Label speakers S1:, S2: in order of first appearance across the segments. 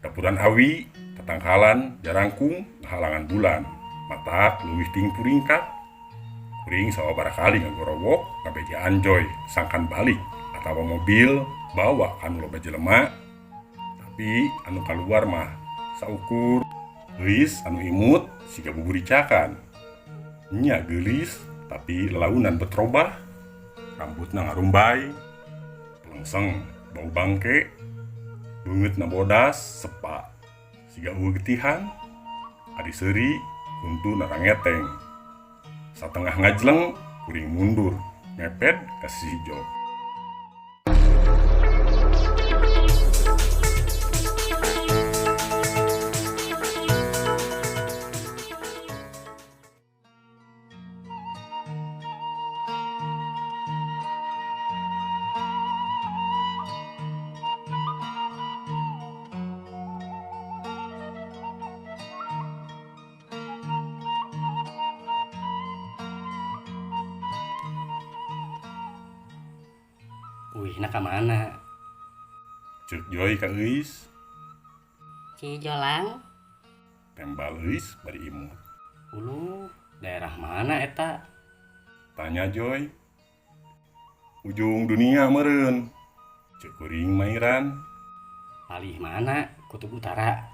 S1: Dapuran awi, tatangkalan jarangkung ngahalangan bulan. Matak leuwih ting puringkak. Kuring sababaraha kali ngagorowok ngabejaan Joy sangkan balik atawa mobil bawa ka nu loba jelema, tapi anu kaluar mah saukur Euis anu imut siga buburicakan. Nya geulis, tapi lalaunan bet robah, rambutna ngarumbay, pelengseng bau bangke, beungeutna bodas sepa siga euweuh getihan, ari seuri huntuna rangeteng. Satengah ngajleng kuring mundur ngeped ka sisi jok.
S2: Uihna ka mana?
S1: Ceuk Joy ka Euis.
S3: Cijolang.
S1: Tembal Euis bari imut.
S2: Uluh, daerah mana eta?
S1: Tanya Joy. Ujung dunia meureun, ceuk kuring mairan.
S2: Palih mana? Kutub Utara.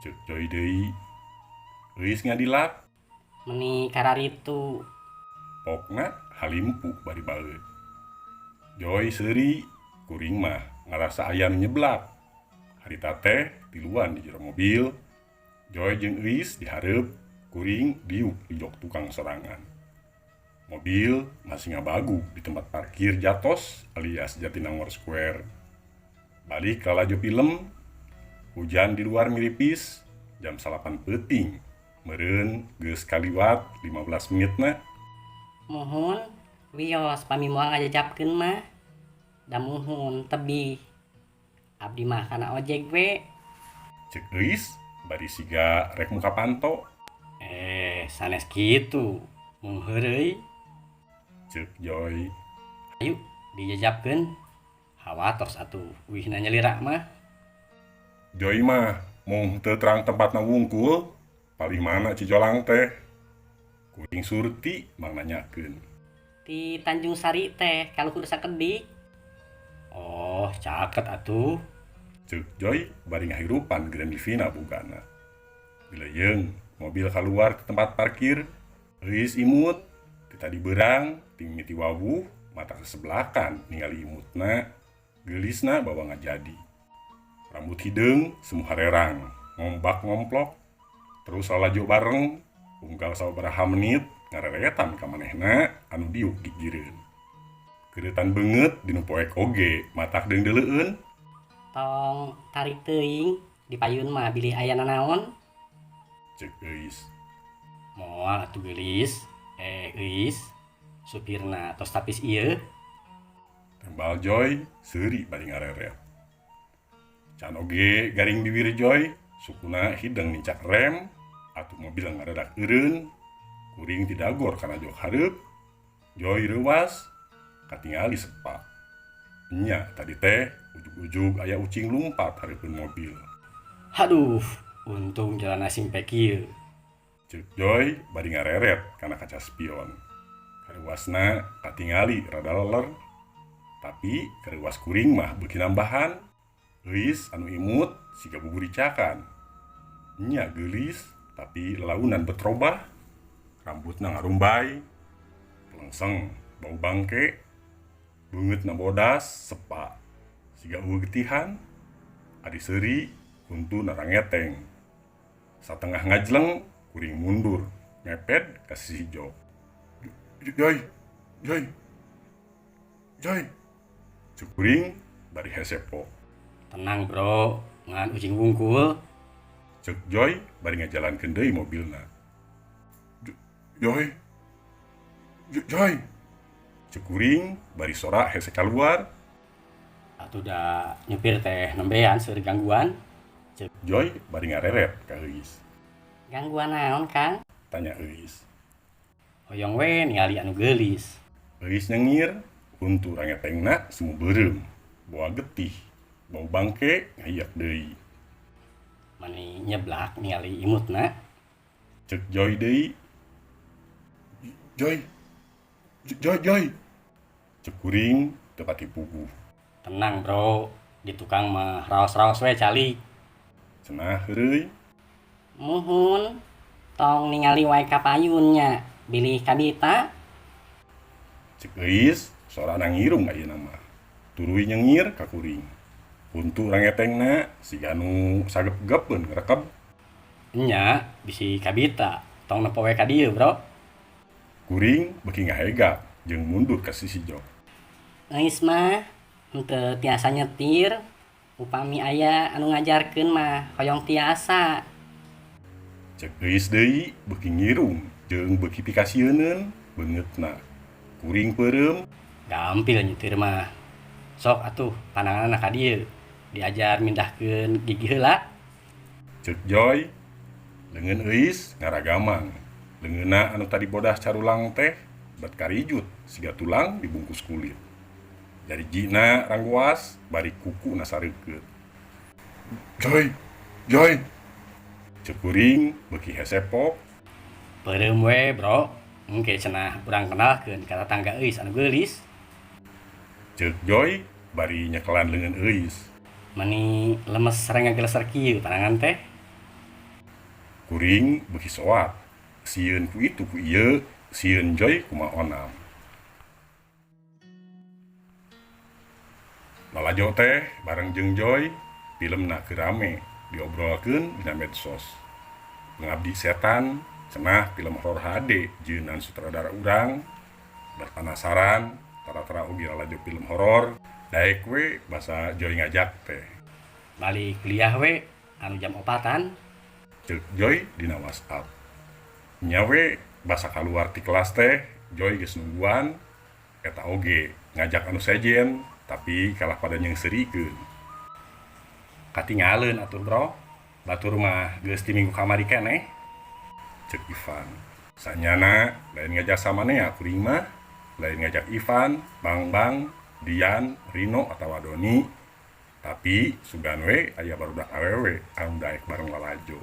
S1: Ceuk Joy deui. Euis ngadilak.
S3: Meni kararitu.
S1: Pokna halimpu bari baeud. Joy seuri, kuring mah ngarasa aya nu nyeblak. Harita teh tiluan di jero mobil, Joy jeung Euis di hareup, kuring diuk di jok tukang sorangan. Mobil masih ngabagug di tempat parkir Jatos alias Jatinangor Square. Balik lalajo film, hujan di luar miripis, jam 9 peuting, meureun geus kaliwat 15 menitna.
S3: Muhun, wios pami moal ngajajapkeun mah. Da muhun tebih. Abdi mah kana ojek we.
S1: Ceuk Euis bari siga rek muka panto.
S2: Eh, sanes kitu. Mung heureuy.
S1: Ceuk Joy.
S2: Hayu dijajapkeun. Hawatos atuh uihna nyalira mah.
S1: Joy mah mung teu terang tempatna wungkul, palih mana Cijolang teh. Kuring surti mang nanyakeun.
S3: Ti Tanjung Sari teh ka luhur sakedik.
S2: Oh, caket atuh.
S1: Ceuk Joy bari ngahirupan Grand Livina bugana. Dileuyeung mobil kaluar ti tempat parkir, Euis imut, ti tadi beurang ti mimiti wawuh mata sesebelakan ningali imutna, geulisna bawa ngajadi. Rambut hideung semu harerang, ngombak ngomplok, terus lalajo bareng, unggal sababaraha menit ngareretan ka manehna anu diuk gigireun. Keureutan beungeut dinu poek oge matak deung-deuleueun.
S3: Tong tarik teuing di payun mah bilih aya nanaon.
S1: Ceuk Euis.
S2: Moal atuh geulis, eh Euis, supirna tos tapis ieu.
S1: Tembal Joy seuri bari ngareret. Can oge garing bibir Joy, sukuna hideng nincak rem, atuh mobil ngadadak eureun, kuring tidagor kana jok hareup, Joy reuwas, katingali sepa. Nya tadi teh ujug-ujug aya ucing lumpat hareupeun mobil.
S2: Haduh, untung jalanna simpek kieu.
S1: Ceuk Joy bari ngareret kana kaca spion. Kareuwasna katingali rada leler. Tapi kareuwas kuring mah beuki nambahan. Euis anu imut siga buburicakan. Nya geulis, tapi lalaunan bet robah, rambutna ngarumbay, pelengseng bau bangke, beungeutna bodas sepa siga euweuh getihan, ari seuri huntuna rangeteng. Satengah ngajleng kuring mundur ngeped ka sisi jok. Joy, Joy, Joy, ceuk kuring bari hesepo.
S2: Tenang bro, ngan ucing wungkul.
S1: Ceuk Joy bari ngajalankeun deui mobilna. Joy, Joy, ceuk kuring bari sora hese kaluar.
S2: Atuh da nyupir teh nembean seueur gangguan.
S1: Ceuk Joy bari ngareret ka Euis.
S3: Gangguan naon, Kang?
S1: Tanya Euis.
S2: Hoyong we ningali anu geulis.
S1: Euis nyengir, huntu rangetengna semu beureum, boa getih, bau bangke ngahiak deui.
S2: Mani nyeblak ningali imutna.
S1: Cek Joy deui. Joy. Joy, Joy. Cek kuring teu pati puguh.
S2: Tenang bro, di tukang mah raos-raos we calik.
S1: Cenah heureuy.
S3: Muhun, tong ningali wae ka payun nya, bilih kabita.
S1: Cek Euis sorana ngirung ayeuna mah. Tuluy nyengir ka kuring. Huntu rangetengna siga nu sagep-gepeun ngrekeb.
S2: Nya, bisi kabita, tong nepo we ka dieu bro.
S1: Kuring beuki ngahegak jeung mundur ka sisi jok.
S3: Euis mah henteu tiasa nyetir, upami aya anu ngajarkeun mah hoyong tiasa.
S1: Cek Euis deui beuki ngirung jeung beuki pikasieuneun beungeutna. Kuring peureum.
S2: Gampil nyetir mah. Sok atuh pananganna ka dieu, diajar mindahkeun gigi heula.
S1: Cek Joy, leungeun Euis ngaragamang. Leungeunna anu tadi bodas carulang teh bet karijut siga tulang dibungkus kulit. Jarijina ranggoas bari kukuna sareukeut. Joy, Joy. Cek kuring beuki hesepok.
S2: Peureum we bro, engke cenah urang kenalkeun ka tatangga Euis anu geulis.
S1: Cek Joy bari nyekelan leungeun Euis.
S2: Mani lemes sareng ngageleser kieu panangan teh.
S1: Kuring beuki soak. Sieun ku itu ku ieu, sieun Joy kumaha onam. Lalajo teh bareng jeung Joy, filmna keur rame diobrolkeun dina medsos. Pengabdi Setan cenah film horor HD jeunan sutradara urang. Berpenasaran tara-tara oge lalajo film horor, daek we basa Joy ngajak teh.
S2: Balik kuliah we anu jam 4-an.
S1: Cek Joy dina WhatsApp. Nya we basa kaluar ti kelas teh Joy geus nungguan eta oge ngajak anu sejen tapi kalah pada nyeungseurikeun.
S2: Katingaleun atuh bro, batur mah geus ti minggu kamari keneh.
S1: Cek Ivan. Sanyana lain ngajak samanea kuring mah, lain ngajak Ivan, Bang-Bang, Dian, Rino atawa Doni. Tapi sugan we aya barudak awewe anu daek bareng lalajo.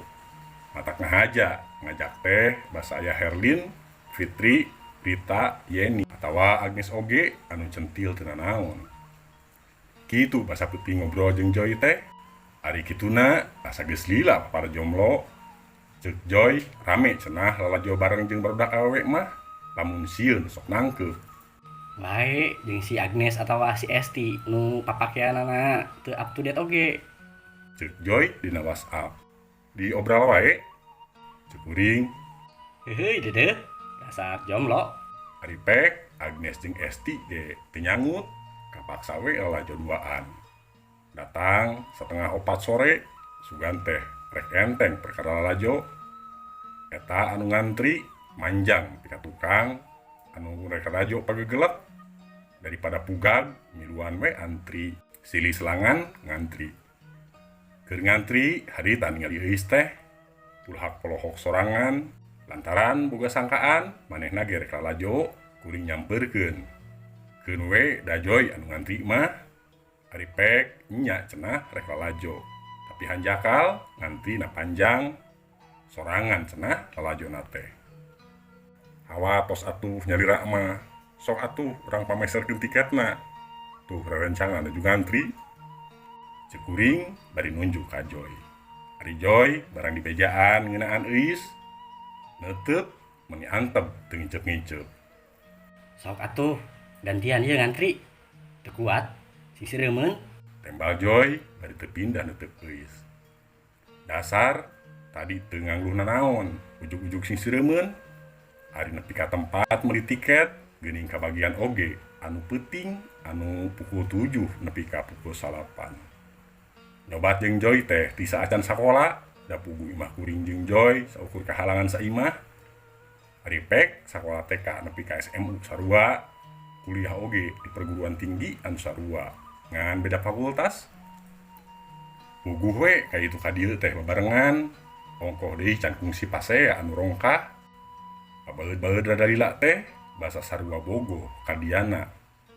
S1: Matak ngahaja ngajak teh basa aya Herlin, Fitri, Rita, Yeni atawa Agnes oge anu centil teu nanaon. Kitu basa peuting ngobrol jeung Joy teh. Ari kituna asa geus lila para jomblo. Cek Joy rame cenah lalajo bareng jeung barudak awewe mah lamun sieun sok nangkeup.
S2: Bae jeung si Agnes atawa si Esti nu papakeanana teu up to date oge.
S1: Cek Joy dina WhatsApp. Diobral wae. Cek kuring.
S2: Heuheuy deudeuh, dasar jomblo.
S1: Ari pek Agnes jeung Esti ge teu nyangut, kapaksa we lalajo duaan. Datang 3:30 sore, sugan teh rek enteng perkara lalajo. Eta anu ngantri manjang pika tukang anu rek lalajo pagegelek. Daripada pugag miluan we antri, silih selangan ngantri. Keur ngantri harita ningali Euis teh pulhak polohok sorangan lantaran boga sangkaan manehna ge rek lalajo kuring nyamperkeun. Keun we da Joy anu ngantri mah. Ari pek nya cenah rek lalajo tapi hanjakal ngantri na panjang sorangan cenah lalajona teh. Hawa tos atuh nyalira mah sok atuh urang pameserkeun tiketna. Tuh rerencangan anu ngantri. Cek kuring bari nunjuk ka Joy. Ari Joy barang dibejaan ngeunaan Euis neuteup meuni antep teu ngiceup-ngiceup.
S2: Sok atuh gantian ieu ngantri. Teu kuat sing sireumeun.
S1: Tembal Joy bari teu pindah neuteup Euis. Dasar tadi teu ngangluh nanaon, ujug-ujug sing sireumeun. Ari nepi ka tempat meuli tiket geuning kabagian oge anu peuting anu pukul 7 nepi ka pukul 9. Nyobat jeung Joy teh ti saacan sakola, da puguh imah kuring jeung Joy saukur kahalangan saimah. Ari pek sakola TK nepi ka SMU sarua, kuliah oge di perguruan tinggi anu sarua, ngan beda fakultas. Puguh we ka itu ka dieu teh babarengan, ongkoh deui can kungsi pasea anu rongkah. Pabaeud-baeud rada lila teh basa sarua bogoh ka Diana,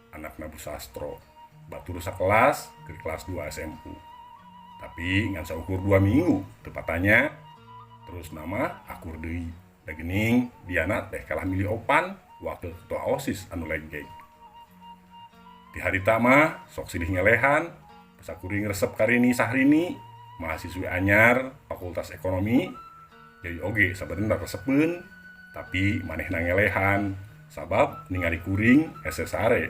S1: anakna Bu Sastro. Batur sakelas ke kelas 2 SMU. Tapi ngan saukur 2 minggu teu patanya. Terus nama akur deui. Da geuning Diana teh kalah milih opan wakil ketua OSIS anu legeg. Di harita mah sok silih ngelehan, basa kuring resep ka Rini Sahrini, mahasiswi anyar Fakultas Ekonomi, jadi oge sabenerna resepeun, tapi manehna ngelehan sabab ningali kuring hese sare,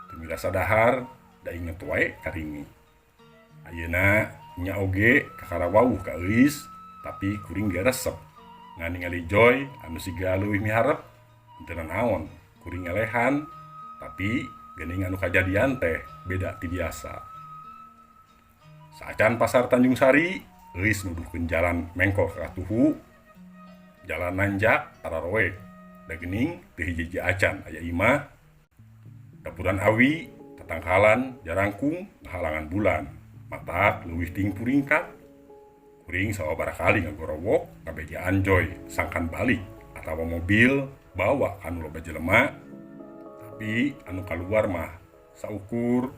S1: teu mirasa dahar da inget wae ka Rini. Ayeuna nya oge kakara wawuh ka Euis, tapi kuring ge resep. Ngan ningali Joy anu siga leuwih miharep, henteu nanaon, kuring ngelehan, tapi geuning anu kajadian teh beda ti biasa. Saacan pasar Tanjung Sari, Euis nuduhkeun jalan mengkol ka katuhu, jalan nanjak tararoek, da geuning teu hiji-hiji acan aya imah, dapuran awi, tatangkalan jarangkung ngahalangan bulan, matak leuwih ting puringkat. Kuring sababaraha kali ngagorowok ngabejaan Joy sangkan balik atawa mobil bawa kanu loba jelema, tapi anu kaluar mah saukur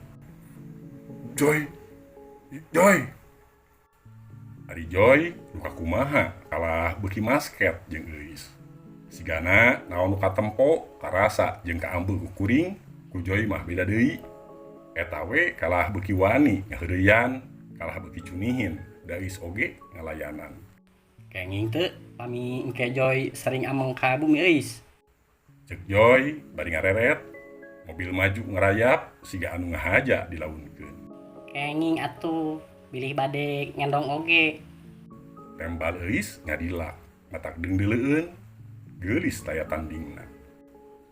S1: Joy, Joy. Ari Joy luka kumaha kalah beuki masket jeung Euis. Sigana naon nu katempo karasa jeung kaambeu ku kuring, ku Joy mah beda deui. Eta we kalah beuki wani ngaheureyan, kalah beuki cunihin, da Euis oge ngalayanan.
S2: Kenging teu pami engke Joy sering ameng ka bumi Euis.
S1: Cek Joy bari ngareret, mobil maju ngerayap siga anu ngahaja dilaunkeun.
S3: Kenging atuh bilih bade ngendong oge.
S1: Tembal Euis ngadilak, matak deungdeuleueun, geulis taya tandingna.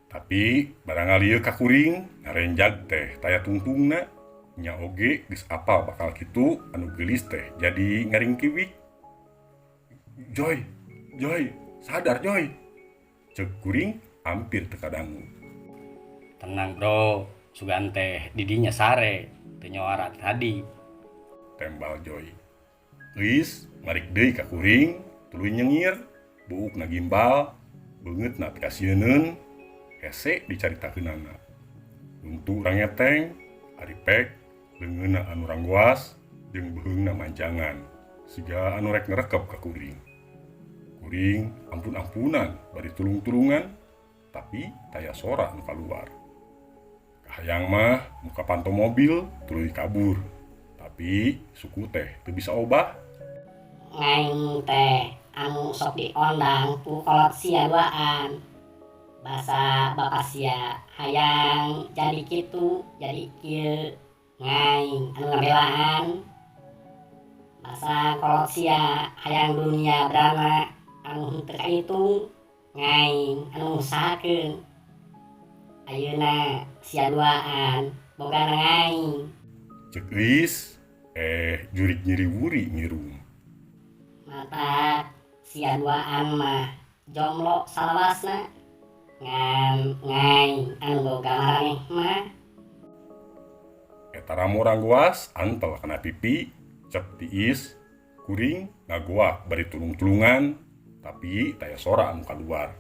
S1: Tapi barang ngalieu ka kuring, ngarenjag teh taya tungtungna. Nya oge geus apal bakal kitu anu geulis teh jadi ngaringkiwik. Joy, Joy, sadar Joy. Cek kuring hampir teu kadangu.
S2: Tenang bro, sugan teh didinya sare, teu nyawara tadi.
S1: Tembal Joy. Euis marik deui ka kuring, tuluy nyengir, buukna gimbal, beungeutna pikasieuneun, hese dicaritakeunana. Untu rangeteng, ari pek, leungeunna anu ranggoas, jeung beuheungna manjangan, siga anu rek ngerekep ka kuring. Kuring ampun-ampunan bari tulung-tulungan, tapi taya sora nu kaluar. Kahayang mah muka panto mobil tuluy kabur, tapi suku teh teu bisa obah.
S3: Ngaing teh anu sok diondang ku kolot sia duaan. Basa bapa sia hayang jadi kitu jadi kieu, ngaing anu ngabelaan. Basa kolot sia hayang dunia berana anu henteu kahitung, ngaing anu ngusahakeun. Ayeuna sia duaan boga ngaing.
S1: Cek Euis jurig nyeri wuri ngirum.
S3: Matak sia duaan mah jomblo salawasna, ngan ngaing anu boga maraneh mah.
S1: Eta ramo ranggoas antel kana pipi, cep tiis, kuring ngagoak bari tulung-tulungan, tapi taya sora anu kaluar.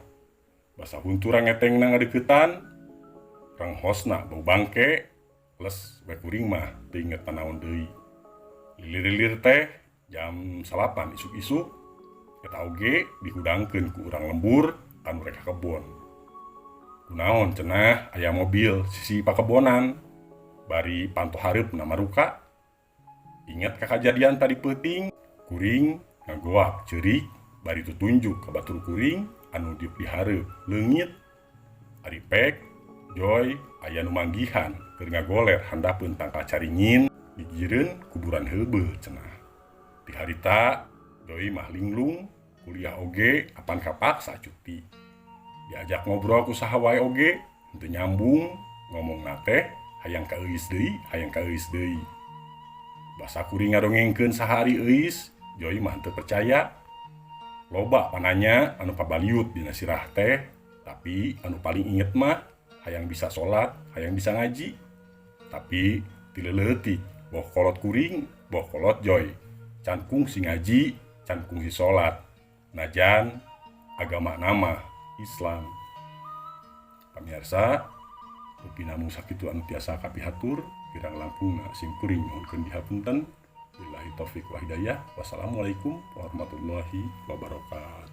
S1: Basa huntu rangetengna ngadeuketan, ranghosna bau bangke, les we kuring mah teu inget nanaon deui. Lilir-lilir teh jam 9 isuk-isuk, eta oge dihudangkeun ku urang lembur anu rek ka kebon. Kunaon cenah aya mobil sisi pakebonan, bari panto hareupna maruka. Inget ka kajadian tadi peuting, kuring ngagoak ceurik bari tutunjuk ka batur kuring anu diuk di hareup leungit. Ari pek Joy aya nu manggihan keur ngagoler handapeun tangkal caringin digigireun kuburan heubeul cenah. Di harita Joy mah linglung, kuliah oge apan kapaksa cuti. Diajak ngobrol ku saha wae oge henteu nyambung, ngomongna teh hayang ka Euis deui, hayang ka Euis deui. Basa kuring ngadongengkeun sahari Euis, Joy mah henteu percaya. Loba pananya anu pabaliut dina sirah teh, tapi anu paling inget mah hayang bisa salat, hayang bisa ngaji. Tapi ti leuleutik boh kolot kuring, boh kolot Joy. Can kungsi ngaji, can kungsi salat. Najan agama nama Islam. Pamirsa, Rupi namung sakitu anu tiasa kapihatur, kirang langkungna sim kuring nyuhunkeun dihapunten. Billahi taufik wal hidayah. Wassalamualaikum warahmatullahi wabarakatuh.